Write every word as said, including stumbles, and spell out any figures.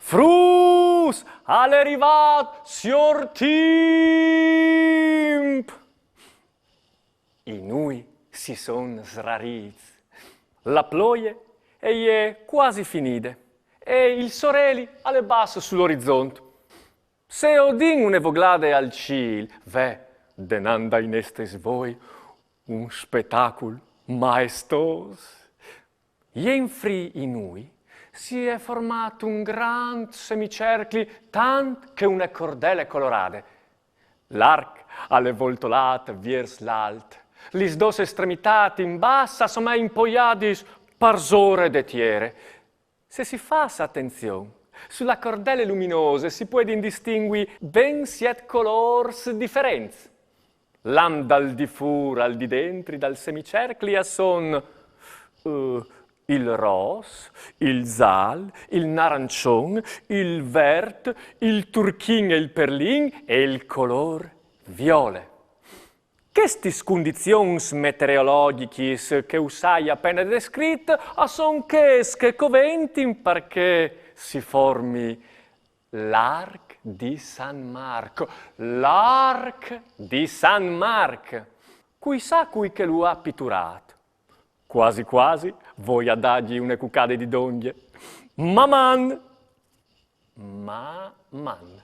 Fruts, al è rivât siôr Timp! I nûi si son srarîts. La ploie e je cuasi finide e il soreli al è bas sul orizont. Se o din une voglade al cîl, ve, denant dai nestris voi, un spetacul maestôs. Jenfri i nûi si è formât un grant semicercli tant che une cordele colorade. L'arc al è voltolât viers l'alt. Lis dôs estremitâts in bas a somein poiadis parsore de tiere. Se si fâs atenzion, su la cordele luminose si puedin distingui ben siet colôrs diferents. Lant dal difûr al di dentri dal semicercli a son, eh, il ros, il zâl, il narancion, il vert, il turchin e il perlin e il colôr viole. Chestis cundizions meteorologjichis che us ai a pene descrit a son chês che coventin parcè si formi l'arc di San Marc. L'arc di San Marc! Cui sa cui che lu à piturât? Cuasi cuasi voi a dâi une cucade di dongje. Maman! Maman!